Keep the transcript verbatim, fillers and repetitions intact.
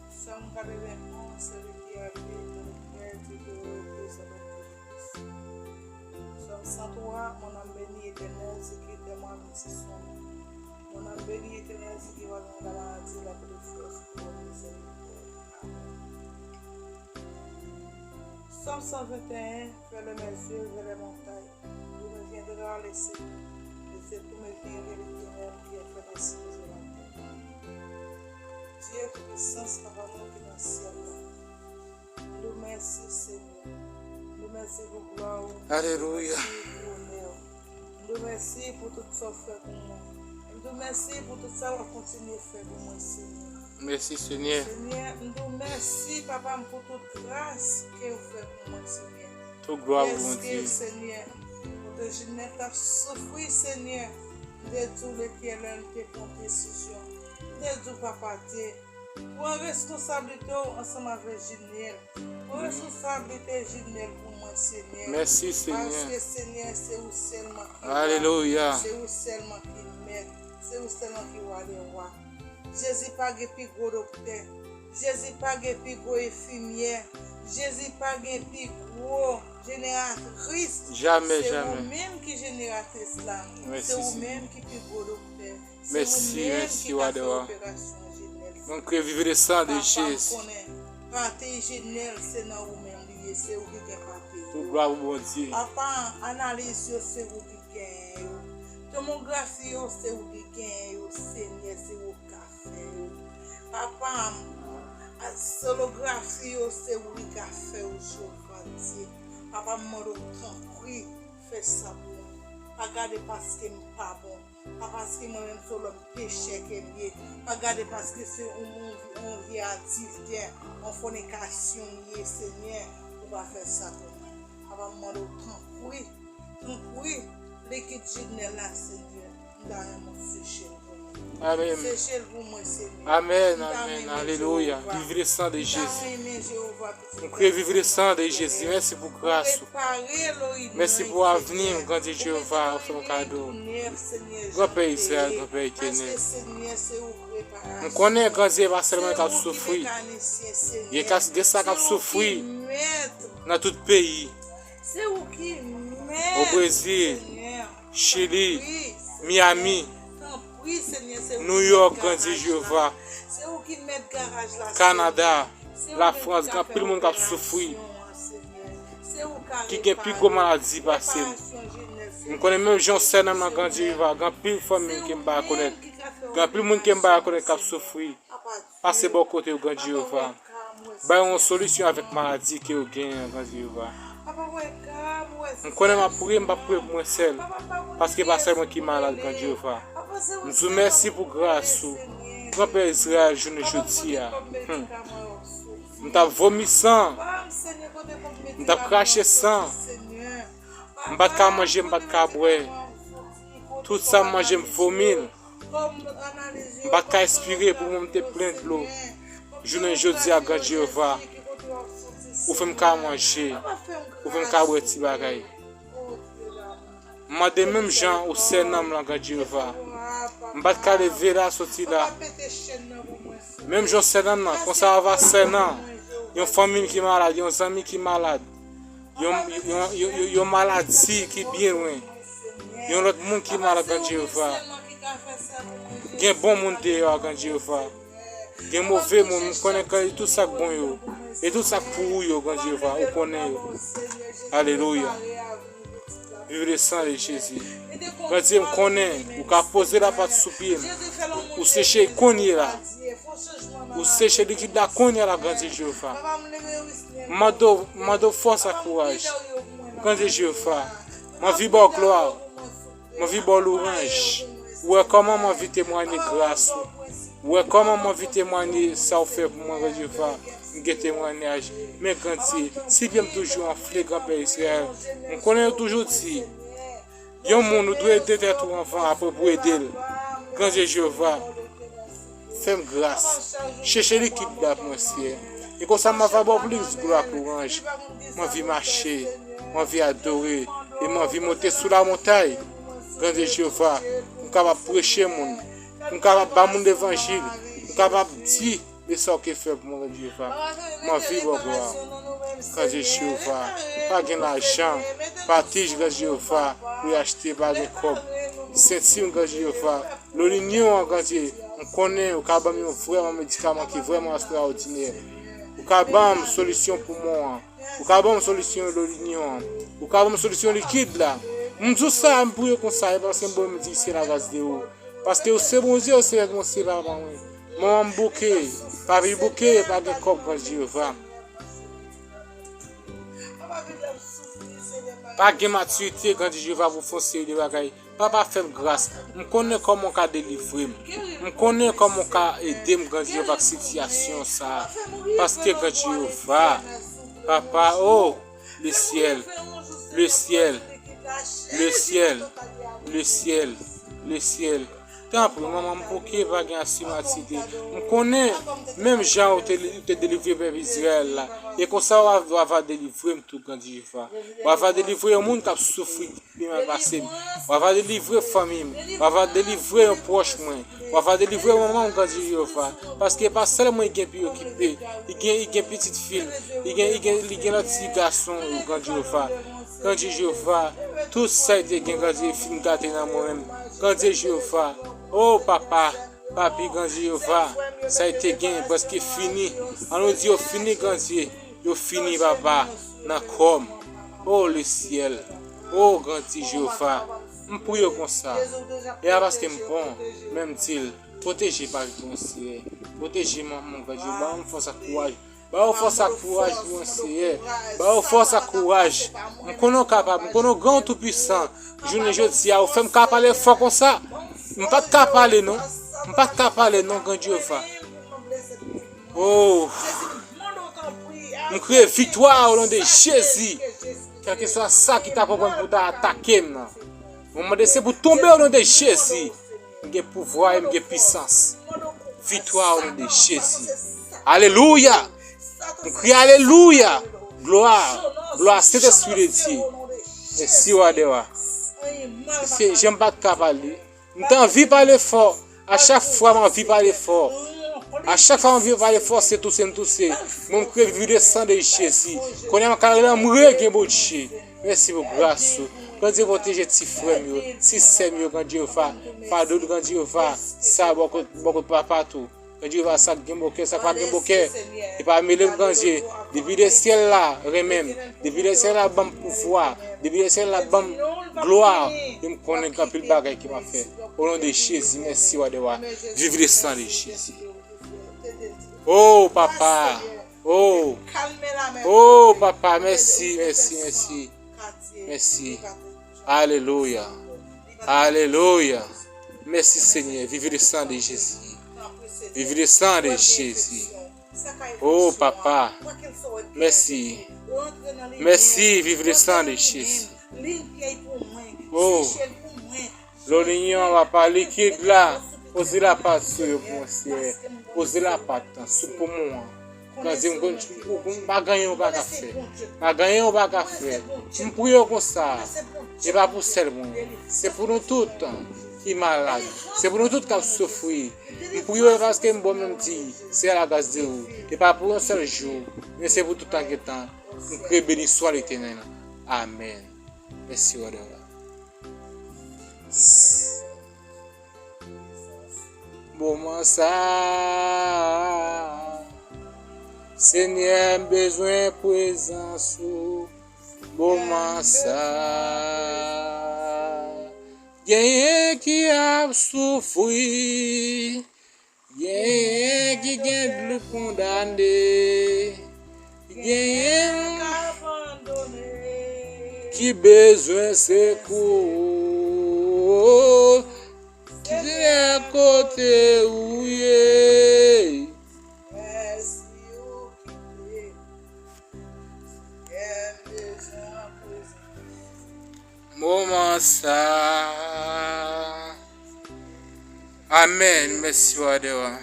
Psaume quatre-vingt-onze, celui qui habite dans le cœur du Tout-Puissant. Psaume cent trois, mon âme bénit l'Éternel, ce qui demeure dans son nom. Mon âme bénit l'Éternel, ce qui va dans la maladie, la paix de Dieu, pour miséricorde. Amen. Psaume cent vingt et un, fais lever mes yeux vers les montagnes. D'où me viendra le secours? Le secours me vient de l'Éternel qui a fait les cieux et la terre. Dieu Tout-Puissant, Papa nou ki nan syèl la. Nou mèsi, Senyè. Nou mèsi pou glwa ou. Alelouya. Nou mèsi pou onè ou. Nou mèsi pou tout sa w fè pou mwen. Nou mèsi pou tout sa w ap kontinye fè pou mwen, Senyè. Mèsi, Senyè. Senyè, nou mèsi, Papa m, pou tout gras ke w fè pou mwen, Senyè. Tout glwa pou Bondye. Senyè, kote Jinèt t ap soufri, Senyè, m te di w Letènèl te pran desizyon. M te di w, Papa Dye, pran responsablite w ansanm avèk Jinèl. Pran responsablite Jinèl pou mwen, Senyè. Mèsi, Senyè. Paske, Senyè, se ou sèlman ki wa. Alelouya. Se ou sèlman ki mèt. Se ou sèlman ki wa dè wa. Jezi pa gen pi gwo doktè. Jezi pa gen pi gwo enfimyè. Jezi pa gen pi gwo jeneratris. Jamè, jamè. Se ou menm ki jeneratris la. Mèsi, Senyè. Se ou menm ki pi gwo doktè. Se ou menm ki ka fè operasyon Jinèl. Mèsi, Senyè. Papa, m konnen pati Jinèl se nan ou menm li ye. Se ou ki gen pati yo. Tout glwa pou Bondye. Papa, analiz yo se ou ki genyen yo. Tomografi yo se ou ki genyen yo, Senyè, se ou k ka fè yo. Papa m, a, sonografi yo se ou ki ka fè yo, Jewova Dye. Papa m, mande w tanpri, fè sa pou mwen. Pa gade paske m pa bon. Pa paske mwen menm se yon lòm pechè ke m ye. Pa gade paske se yon, yon, yon vye adiltè, yon fònikasyon m ye, Senyè, ou pa fè sa pou mwen. Papa m, mande w tanpri, tanpri, likid Jinèl la, Senyè, m ta renmen w seche l pou mwen. Amèn. Seche l pou mwen, Senyè. Amèn, amèn, alelouya. Vive le sang de Jésus. M ta renmen, Jewova, pitit la. M kriye vive le sang de Jésus. Mèsi pou gras ou. Mèsi pou avni m, Grandye Jewova, ou fè m kado. Granpè Izrayèl, Granpè Etènèl. M konnen Grandye pa sèlman k ap soufri. Gen ka, gen sa k ap soufri nan tout peyi. O Brezil, Chili, Miami, New York, Grandye Jewova, Kanada, Lafrans, gen anpil moun k ap soufri, ki gen pi gwo maladi pase m. M konnen menm jan w sè nanm nan, Grandye Jewova, gen anpil fanmi m ke m pa rekonèt, gen anpil moun ke m pa rekonèt k ap soufri. Pase bò kote yo, Grandye Jewova. Bay yon solisyon avèk maladi ke yo genyen an, Grandye Jewova. M konnen m ap priye, m p ap priye pou mwen sèl, paske pa sèl mwen ki malad, Grandye Jewova. M di w mèsi pou gras ou, Granpè Izrayèl, jounen jodi a. Hmm. M t ap vomi san, m t ap krache san, m pa t ka manje, m pa t ka bwè. Tout sa m manje, m vomi l. M pa t ka espire pou mwen m te plen dlo. Jounen jodi a, Grandye Jewova, ou fè m ka manje, ou fè m ka bwè ti bagay. M mande menm jan ou sè nanm lan, Grandye Jewova. M pa t ka leve la, soti la. Menm jan w sè nanm nan, konsa w va sè nan yon fanmi ki malad, yon zanmi ki malad. Yon, yon, yon, yon, yon maladi ki byen lwen. Yon lòt moun ki malad, Grandye Jewova. Gen bon moun deyò a, Grandye Jewova. Gen move moun, m konnen ke tout sa k bon yo, e tout sa k pou ou yo, Grandye Jewova, ou konnen yo. Alelouya. Vive le sang de Jésus. Grandye, m konnen ou ka poze lapat sou pye m. Ou seche kounye la. Ou seche likid la kounye la, Grandye Jewova. M mande w, m mande w fòs ak kouraj. Grandye Jewova, m anvi ba w glwa. M anvi ba w lwanj. Ou wè kòman m anvi temwanye gras ou. Ou wè kòman m anvi temwanye sa w fè pou mwen, Grandye Jewova. M gen temwanyaj. Men Grandye, si pye m toujou anfle, Granpè Izrayèl, m konnen yo toujou di, yon moun, ou dwe ede tèt ou anvan, apre pou ede l. Grandye Jewova, fè m gras. Chèche likid la pou mwen, Seyè. E konsa, m ava ba w plis glwa ak lwanj. M anvi mache, m anvi adore, e m anvi monte sou lamontay. Grandye Jewova, pou m kapab preche moun, pou m kapab ba moun levanjil, pou m Kapab di, e sa w ke fè pou mwen, Gran Jewova. M anvi ba w glwa. Gran Jewova, pa gen lajan, pa tij, Gran Jewova, pou y achte, pa gen kòb. Senti m, Gran Jewova, Lolinyon an, Gran Dye, m konnen ou ka ban m yon vrèman medikaman ki vrèman estrawòdinè. Ou ka ban m solisyon poumon an. Ou ka ban m solisyon Lolinyon an. Ou ka ban m solisyon likid la. M di w sa, m priye konsa, e paske m bon, m di se lagras de ou. Paske ou se Bondye, ou se responsab pa mwen. Manman m bouke, papi bouke, pa gen kòb, Gran Jewova. Pa gen matirite, Gran Dye Jewova, pou fè yon seri de bagay. Papa, fè m gras. M konnen kòman w ka delivre m. M konnen kòman w ka ede m, Gran Dye Jewova, ak sitiyasyon sa a. Paske, Gran Dye Jewova, Papa, oh, le ciel, le ciel, le ciel, le ciel, le ciel. Tanpri, manman m, bouke, pa gen asimatite. M konnen, menm jan ou te, ou te delivre pèp Izrayèl la, e konsa w a, w a va delivre m tou, Gran Dye Jewova. W a va delivre yon moun k ap soufri pi mal pase m. W a va delivre fanmi m. W a va delivre yon pwòch mwen. W a va delivre manman m, Gran Dye Jewova. Paske pa sèl mwen ki gen pi okipe. Li gen, li gen pitit fi l. Li gen, li gen, li gen lòt ti gason yo, Gran Dye Jewova. Gran Dye Jewova, tout sa yo te gen, Gran Dye, fin gate nan mwen menm. Gran Dye Jewova, oh, Papa, Papi, Gran Dye Jewova, sa yo te gen prèske fini. An nou di yo fini, Gran Dye, yo fini, Papa, nan kò m. Oh, le ciel, oh, Gran Dye Jewova, m priye w konsa. E a paske m bon, men m di l, pwoteje papi pou mwen, Seyè. Pwoteje manman m, Gran Dye, ban m fòs ak kouraj. Ba yo fòs ak kouraj pou mwen, Seyè. Ba yo fòs ak kouraj. M konnen w kapab. M konnen w gran, w toupwisan. Jounen jodi a, ou fè m ka pale fò konsa. M pa t ka pale, non. M pa t ka pale, non, Gran Jewova. Oh. M kriye viktwa o non de Jezi. Kèlkeswa sa ki ta konprann pou ta atake m nan. Mwen mande se pou tonbe o non de Jezi. M gen pouvwa e m gen pisans. Viktwa o non de Jezi. Alelouya! M kriye alelouya! Glwa! Glwa Sentespri de Dye. Mèsi wa de wa. Se, jan m pa t ka pale. M t anvi pale fò. A chak fwa m anvi pale fò. A chak fwa m anvi pale fò, se touse m touse. Mwen m kriye viv le sang de Jezi. Kounye a m ka rele m reye gen Bondye. Mèsi pou gras ou. Bondye pwoteje ti frè m yo, ti sè m yo, Gran Jewova. Fado, Gran Jewova, sa bò kot, bò kot papa tou. Gran Jewova, sa k gen bon kè, sa k pa gen bon kè. E pa mele m, Gran Dye. Depi de syèl la, renmen m. Depi de syèl la, ban m pouvwa. Depi de syèl la, ban m glwa. E m konnen gen anpil bagay ke m ap fè. O non de Jezi, mèsi, wa de wa. Viv le sang de Jezi. Oh, papa. Oh. Oh, papa, mèsi, mèsi, mèsi. Mèsi. Alelouya. Alelouya. Mèsi, Senyè. Viv le sang de Jezi. Viv le sang de Jezi. Oh, papa. Mèsi. Mèsi, viv le sang de Jezi. Oh. Lolinyon, papa, likid la, poze lapat sou yo pou mwen, Seyè. Poze lapat sou poumon an. Bondye, m konn, m pa gen anyen ou pa ka fè. Pa gen anyen ou pa ka fè. M priye w konsa. E pa pou sèl mwen. Se pou nou tout ki malad. Se pou nou tout k ap soufri. M priye w paske m bon, men m di, se a la gras de ou. E pa pou yon sèl jou, men se pou tout tan gen tan. M kriye beniswa Letènèl. Amèn. Mèsi, Wada. Moman sa a, Senyè, m bezwen prezans ou. Moman sa a, genyen ki ap soufri, genyen ki gen dlo kondane, genyen ki bezwen sekou. Senyè, kote ou ye? Moman sa a. Amèn. Mèsi, Wada.